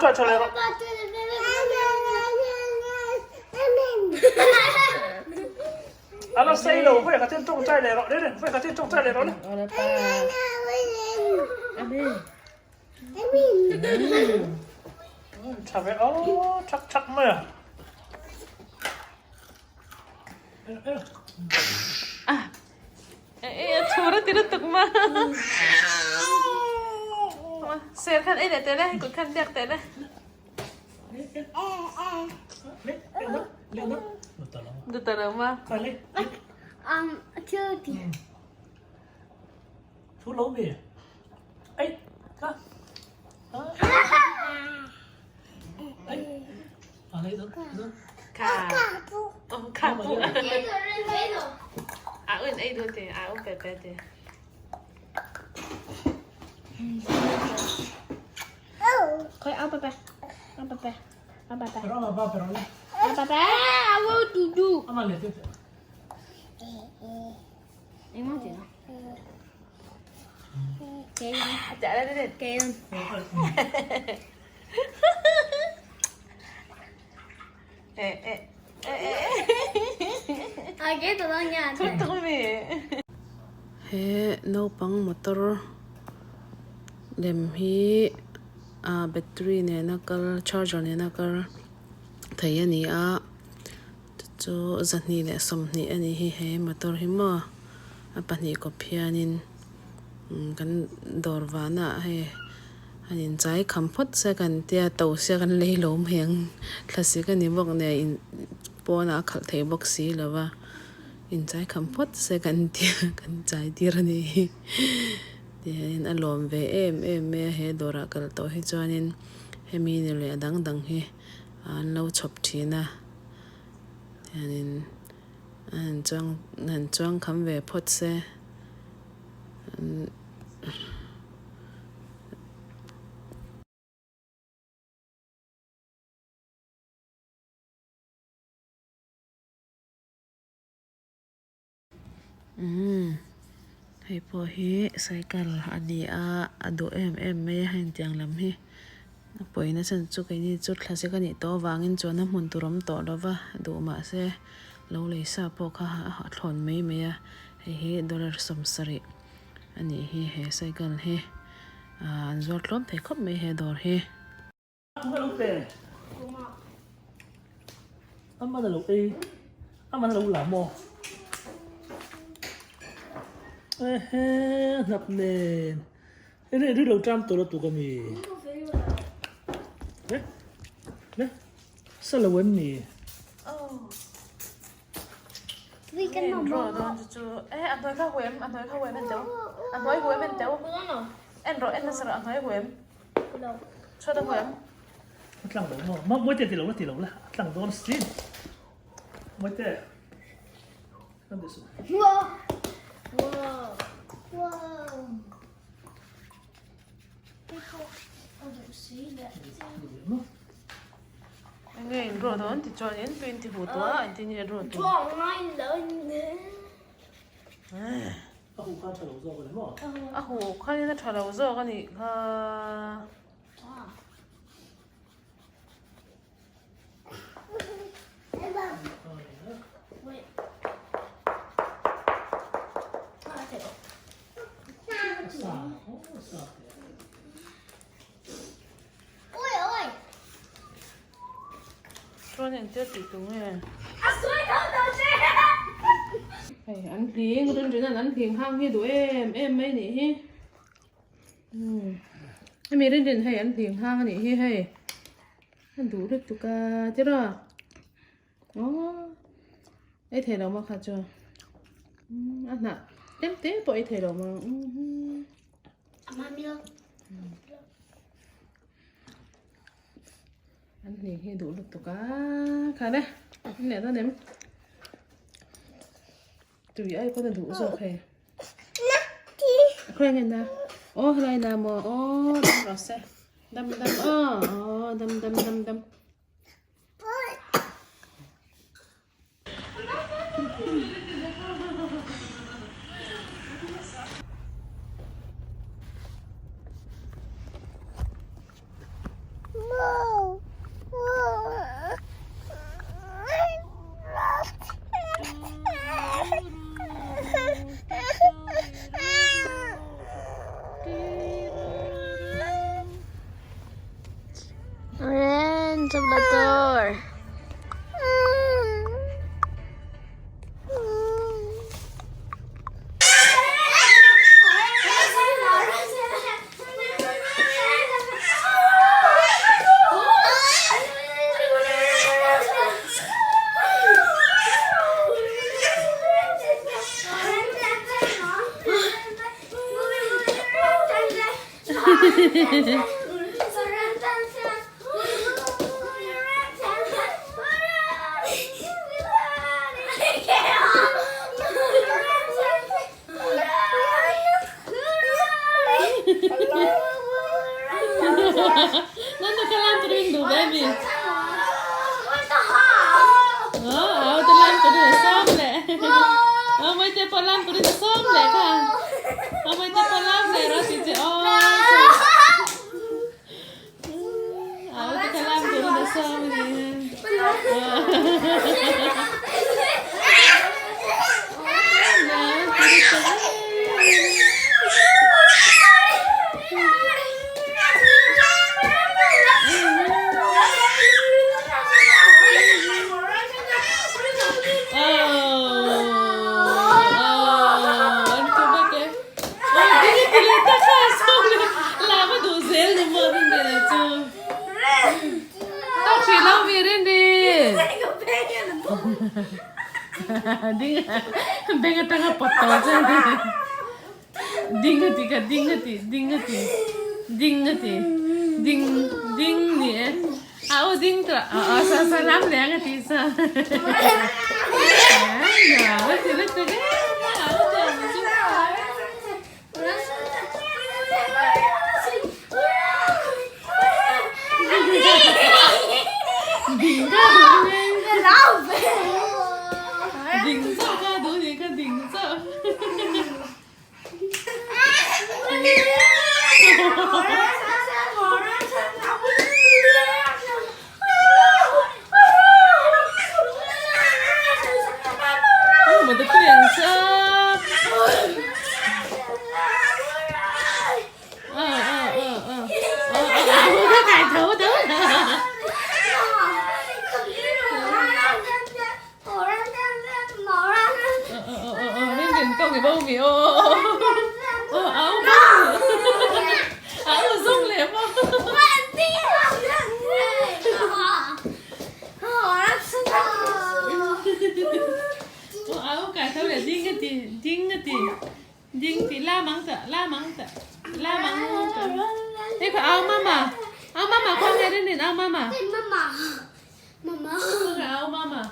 Tawngtai tha leh rawh. A la sei lo, vawi khatin tawngtai leh rawh. Rin, vawi khatin tawngtai leh rawh le. Tha ve aw, thak thak mai a. A chhur a ti lutuk ma. Ser khan ei leh teh le, kut khan biak teh le. Duta lo ma. Thu lo mi. Ei, ka. Ei. A lấy đó. Kha. Ông kha pu. A un ei du te, a un pe pe te. Khoi ao pa pa. Ao pa pa. Ao pa pa. Pero ama ba pero le. Ao pa pa. Ao du du. Ama le te. Em mau chị Kê Trả lên đi. Kê lên. Ê ê ê ê. À cái tụi nó nhà. Thu tuk mi. He naupang motor lem hi ah battery nena kal charger nena kal thei a ni a chu chu zahnih leh sawmhnih a ni hi he motor hi maw a pahnih kawp hianin kan dawr vanah hei an inchai kham phawt se kan tia to sia kan lei lo mai ang thlasik a ni bawk nen in pawnah a khalh thei bawk si lo va inchai kham phawt se kan tia kan chai tir a ni hi tihianin a lawm ve em em mai a he dawrah kal tawh hi chuanin hemi ni leh a dang dang hi an lo chhawp thin a hianin a han chuang han chuang kham ve phawt se Umm hei pawh hi cycle a ni a a duh em em mai a heng tiang lam hi a pawina chan chu keini chu thlasik a nih tawh avangin chuan a hmun tur awm tawh lo va duh mahse lo lei sa pawh kha a thlawn mai mai a hei hi dollar sawmsarih a nih hi he cycle hi ah an zuar tlawm thei khawp mai he dawr hi. Aman a lo ei aman a lo la maw ehe hnap nen ri ri lo ṭam tawh lutuk a mi eh eh sa lo em ni. Eh a hnuai kha huam a hnuai kha huam en teu a hnuai huam en teu en rawh en nasa rawh a hnuai huam. Chhuat a huam. A tlang lo maw? Ma Mawite ti lo la ti lo la. A tlang dawn sin. Mawite. Kan ti su. Wow. Wow. Wow. Enge in rawh dawn ti chuan in tui in ti huh tawh a engtin nge rawh tur. A huh khan tha lo zawk a ni maw? A huh khanin a tha lo zawk a nih kha. Chuan engtia tih tur nge? Hei an hling rin rin an hling hang hi duh em em mai nih hi. Hemi rin rin hei an hling hang a nih hi hei. A duh lutuk a tiraw. Aww ei thei lo maw kha chu. A hnah tlem te pawh ei thei lo maw. An hling hi duh lutuk a khan e an leh dawn em tui ai pawn a duh zawk hei khawi nge na aw helai na maw aw dam rawh se dam dam aw aw dam dam dam dam. Nanu ka lam turin duh ve mi? Au te lam turin a sawm leh. Au mai te pawh lam turin a sawm leh kha. Au mai te pawh lam leh rawh tih che aw. Au te kha lam turin a sawm a ni. Ding beng atanga pawt tawh che ding a ti kha ding a ti ding a ti ding a ti ding ding ni e a u ding tawh a a sa sa lam leng a ti sa a ti lutuk e a u te ang chu. Ding ka duh ni. Ding chauh ka duh ni ka ding chauh. Mà tôi tuyển sao? Ờ ờ ờ ờ. Ờ ờ ờ cái thấu đó. Ờ ờ ờ ờ nên mình công cái bông mì ô ô áo áo rung liền không? Áo cả thấu là ding cái gì ding cái gì ding thì la mắng sợ la mắng sợ la mắng sợ. Thế phải áo mama áo mama không nghe đến áo mama. Mama áo mama.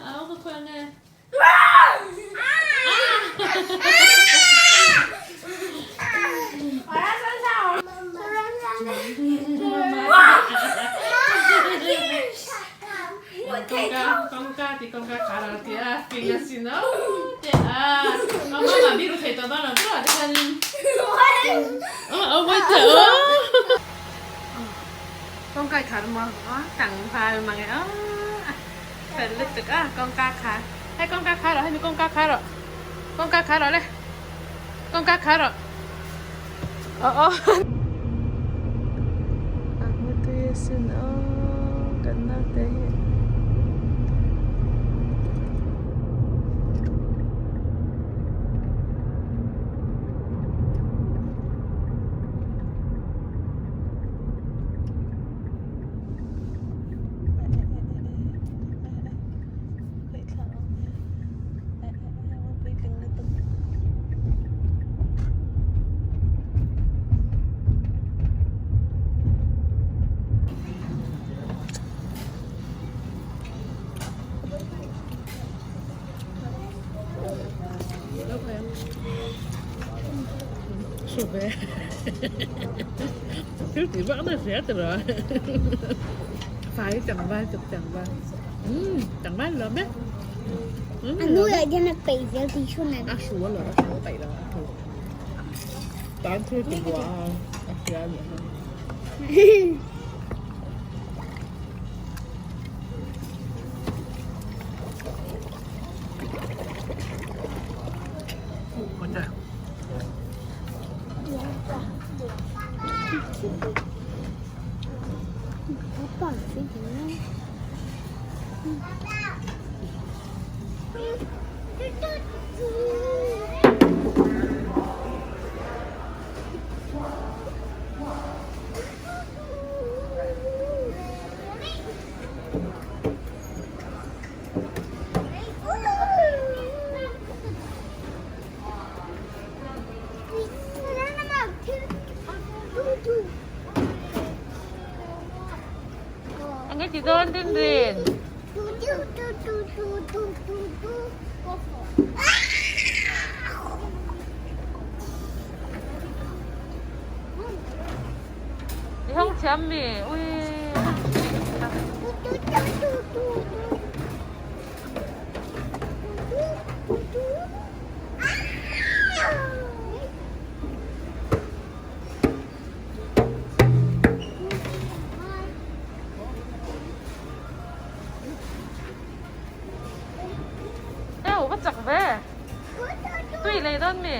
Áo có khoan nghe. Con ca thì con ca khá là thì à phiền là xin nó thì à ông mama biết thầy tao đó là rất là thân ờ ông ơi trời con cái khá mà tặng phai mà nghe á phải lịch được á con ca khá hay con ca khá rồi hay con ca khá rồi con ca khá rồi đây con ca khá rồi ờ ờ sin aw kan naute hi. Phải chẳng ba chụp chẳng ba. Ừ, chẳng ba lớn đấy. 啊，我有点那北京地区那 啊，说了，说北了，咱出中国啊，学你。 我抱着飞机。Rinrin? I hawng thiam mi? Ui. Eu va chak ve. Tui lei dawn mi?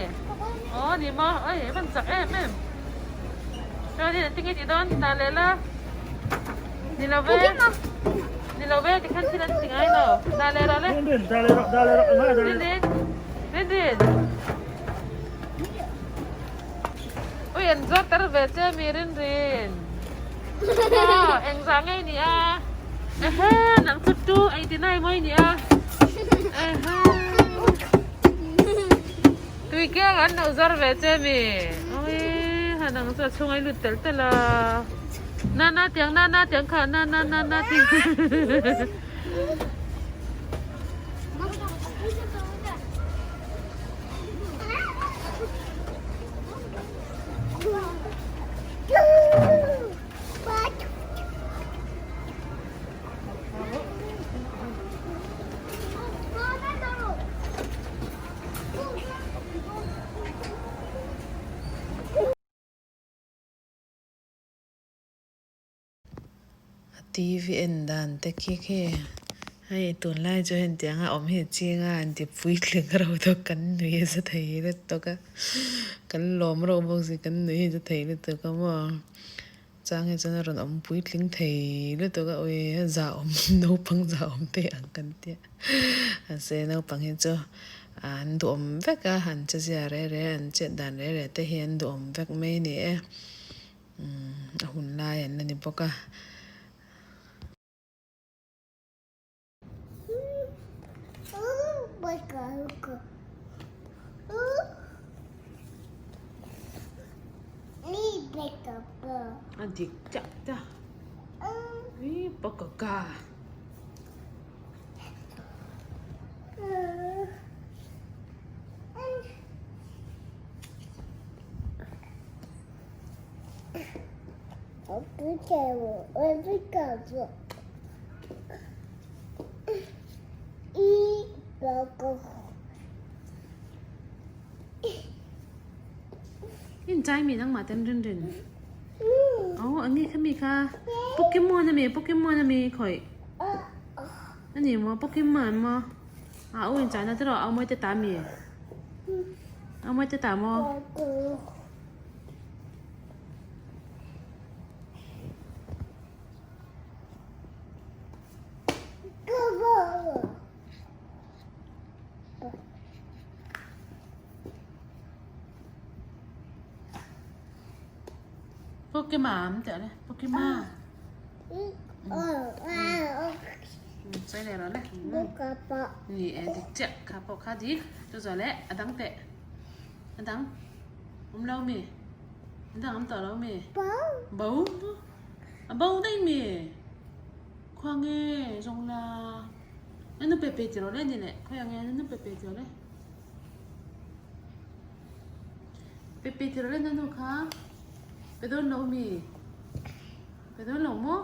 Aw ni maw? Oi van chak em em. Chuan in tinge tih dawn dah leh la. Ni lo ve. Ni lo ve tikhan thil an ti ngai lo. Dah leh rawh le. Dah leh rawh, dah leh rawh, dah leh rawh. Rin rin. Rin rin. Ui an zawt tar ve che mi rin rin. Aw engzah ngei ni a. Ehe nang chu tu 89 mawi ni a. Ehe. Tui keng an lo zar ve che mi. Ui ha nang chu a chhung a i lut tel tel a. Na na tiang na na tiang kha na na na na tiang. A TV en dan te khi khi hei tunlai chu hetiang a awm hi a ching a an ti puitling reuh tawk kan nui a za thei lutuk a kan lawm reuh bawk si kan nui a za thei lutuk a maw chang hi chuan a rawn awm puitling thei lutuk a ui a zah awm naupang zah awm te ang kan tia mahse naupang hi chu an duhawm vek a an che zia reh reh an chet dan reh reh te hi an duhawm vek mai a ni e. Umm a hun lai an la ni bawk a. A dik chiah ta ih pakaka. In chai mi nangmah ten rin rin. Oh, ange kha mi kha. Pokemon ami, Pokemon ami khoi. Ani mo Pokemon mo. A u in chai na te ro au moi te ta mi. Au moi te ta mo. Pokemon teh le Pokemon. Chơi này rồi đấy. Nì dik chiah kha pawh kha dik chu zawh leh a dang teh a dang awm lo mi a dang awm tawh lo mi bo a bo daih mi khua nge zawng la a nu pe pe ti rawh le ni leh khawi ang nge a nu pe pe ti rawh le pe pe ti rawh le na nu kha pe dawn lo mi pe dawn lo maw.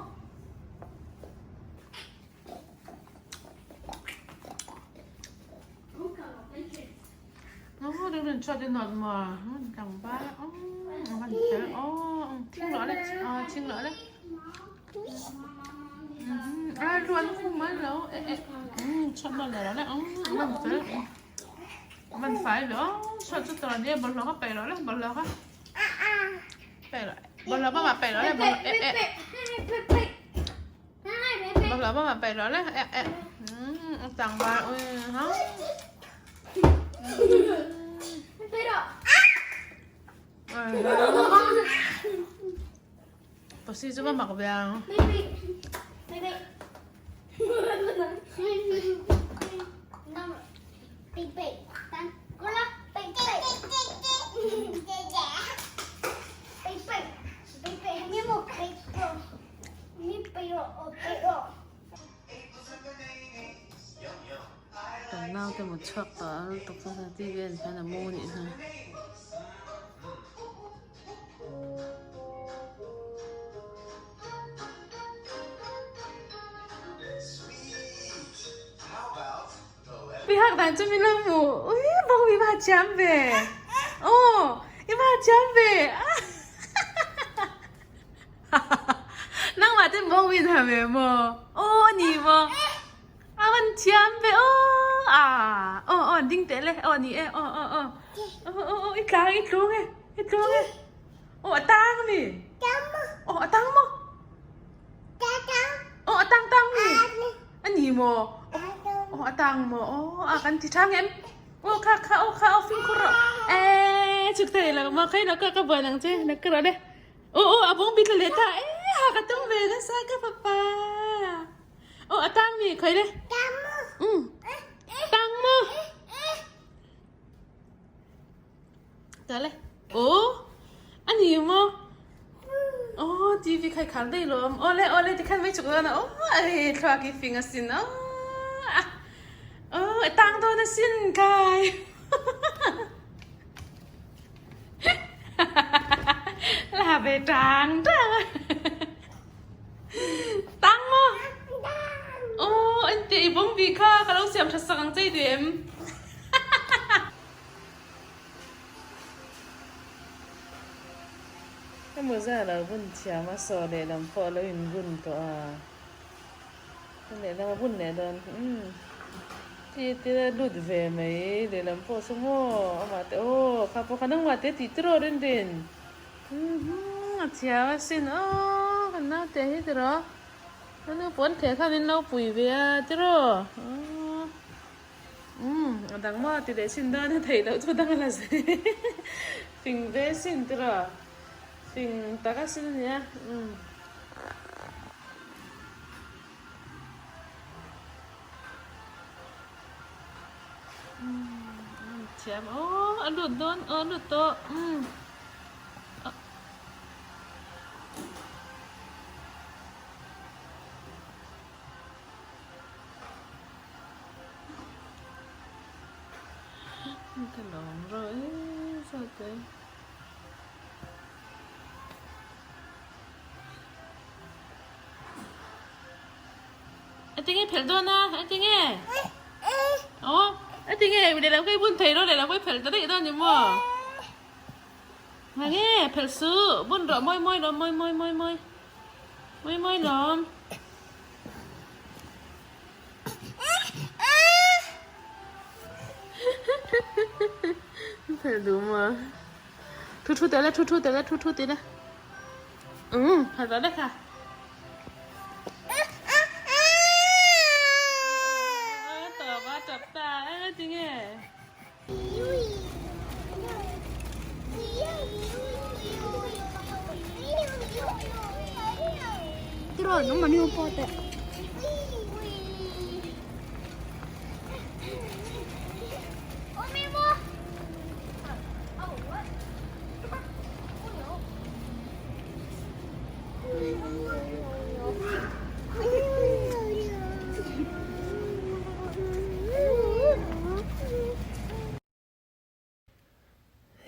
Bawlhhlawh bawm ah paih rawh le eh eh a tlangval ui ha Pasi chu va mak ve ang. Naute mut chhuak tawh a lutuk chu TV a en hian a mu nih hna. Mi hak dan chu min lo hmu ui bawk mi va thiam ve aw i va thiam ve nangmah ten bawk min ha ve maw aw a ni maw a van thiam ve aw a aw aw ding teh le aw ni e aw aw aw aw aw i tlang i tlung e i tlung e aw a tang a mi aw a tang maw Aw a tang tang mi a ni maw aw a tang maw aw a kan ti tha ngem aw kha kha aw kha aw fimkhur rawh eh chuk thei lo maw khain ka ka buan ang che na ka rawh le aw aw a bawng bit la leh ta eh ha ka tum ve nasa ka papa aw a tang mi khawi le um tang maw Ta le. Aw, a ni maw? Aw, TV khai khar daih lawm. Aw le, aw le, tikhan mai chuk dawn a. Aw, ei, thluak i fing asin. Aw, aw, i tang dawn asin kai. La ve tang tang. Tang maw? Aw, an ti i bawng bi kha ka lo siam tha sak ang che i duh em? Hemu zah lo bun thiam a saw lehlam pawh a lo in bun tawh a, ka lehlam a bun leh dawn umm ti te lut ve mai lehlam pawh chu maw amah te aw kha pawh kha nangmah te tih tiraw rin rin umm a thiam asin aw kan naute hi tiraw ka nu pawn theh khan in lo pui ve a tiraw aw. Umm a dang maw ti leh chin dawn a theih loh chu dang a la zel fing ve sin tiraw fing tak a sin ania umm. Umm thiam aw a lut dawn aw a lut tawh umm. Ka lawm rawh e zawt e. A tinge phelh dawn a a tinge aw a tinge lehlam ka i bun thei rawh lehlam ka i phelh ta daih dawn ni maw mange phelh suh bun rawh mawi mawi lawm mawi mawi mawi mawi mawi mawi lawm. Phelh duh maw? Thu thu teh le, thu thu teh le, thu thu tih le. Umm, phelh rawh le kha. Tawp a tawp ta, tinge?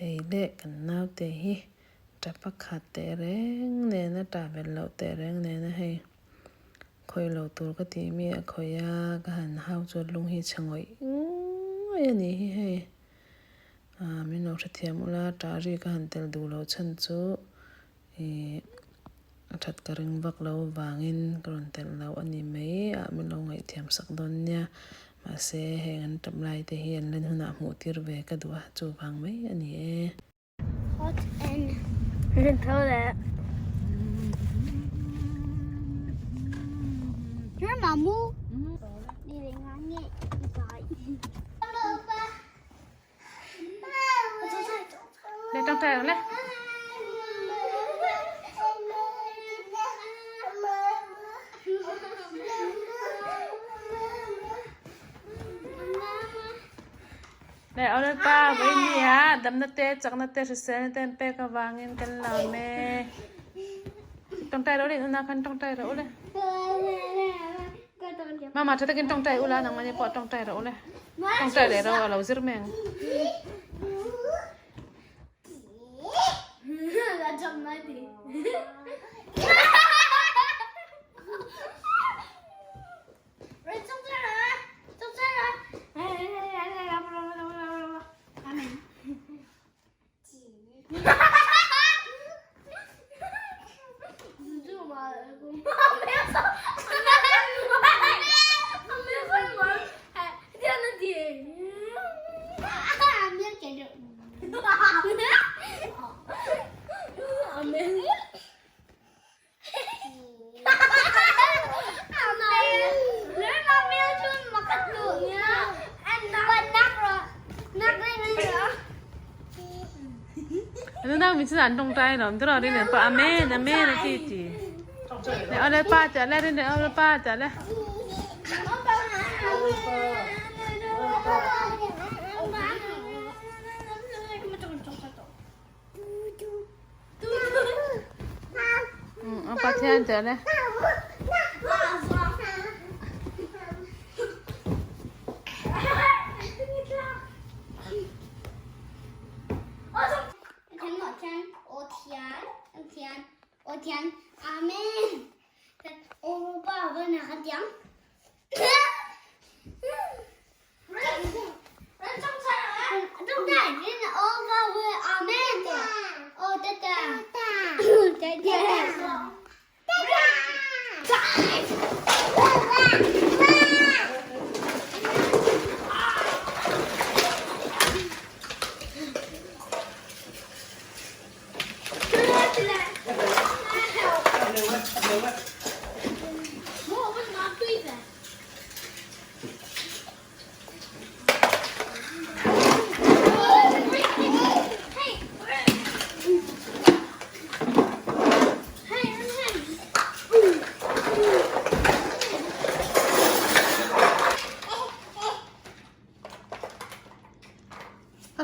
Hei leh kan naute hi tap a khat teh reng nen a tah belh loh teh reng nen a hei khawih loh tur ka tih mi a khawih a ka han hau chuan lung hi chhe ngawih ngawih a nih hi hei ah min lo hrethiam ula tah ri ka han tel duh loh chhan chu Ih a that ka ring vak lo vangin ka rawn telh lo a ni mai a, min lo ngaihthiam sak dawn nia. Mahse heng an tap lai te hi an len hunah hmuh tir ve ka duh a, chuvang mai a ni e. Hot and toilet. Your mamu. Le tang tai le. Le ole pa voi ni a damna te chakna te hriselna te an pek avangin kan lawm e. Tawngtai ro le una khan tawngtai ro le. Mama tha takin tawngtai ula nangmahni pawh tawngtai rawh ule. Tawngtai leh ro a lo zir mai ang. Nang min chuan an tawngtai lawm tiraw rin nen pawh amen amen a ti ti. Leh awle pa tah le rin leh awle pa tah le. Pathian tah le.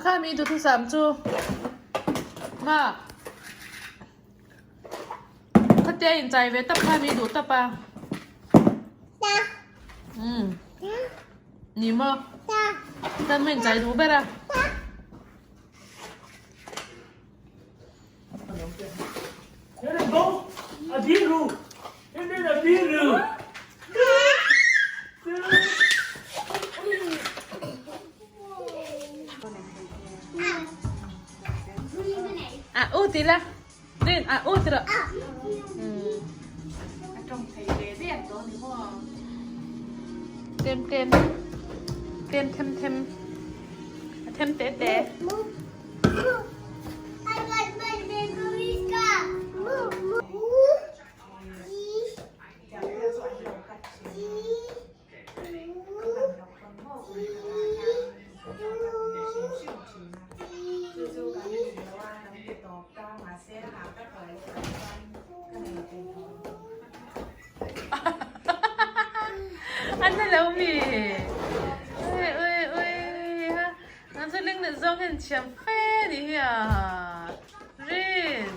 Kha mi duhthusam chu ma khatia in chai ve tap kha mi duh tap a um ni maw tan ma in chai duh ber a. A u ti la rin a u ti rawh tem tem tem them them a them te te. An na lo mi ui ui ui ha an chu ling leh zawng hian thiam fe ni hi a rin.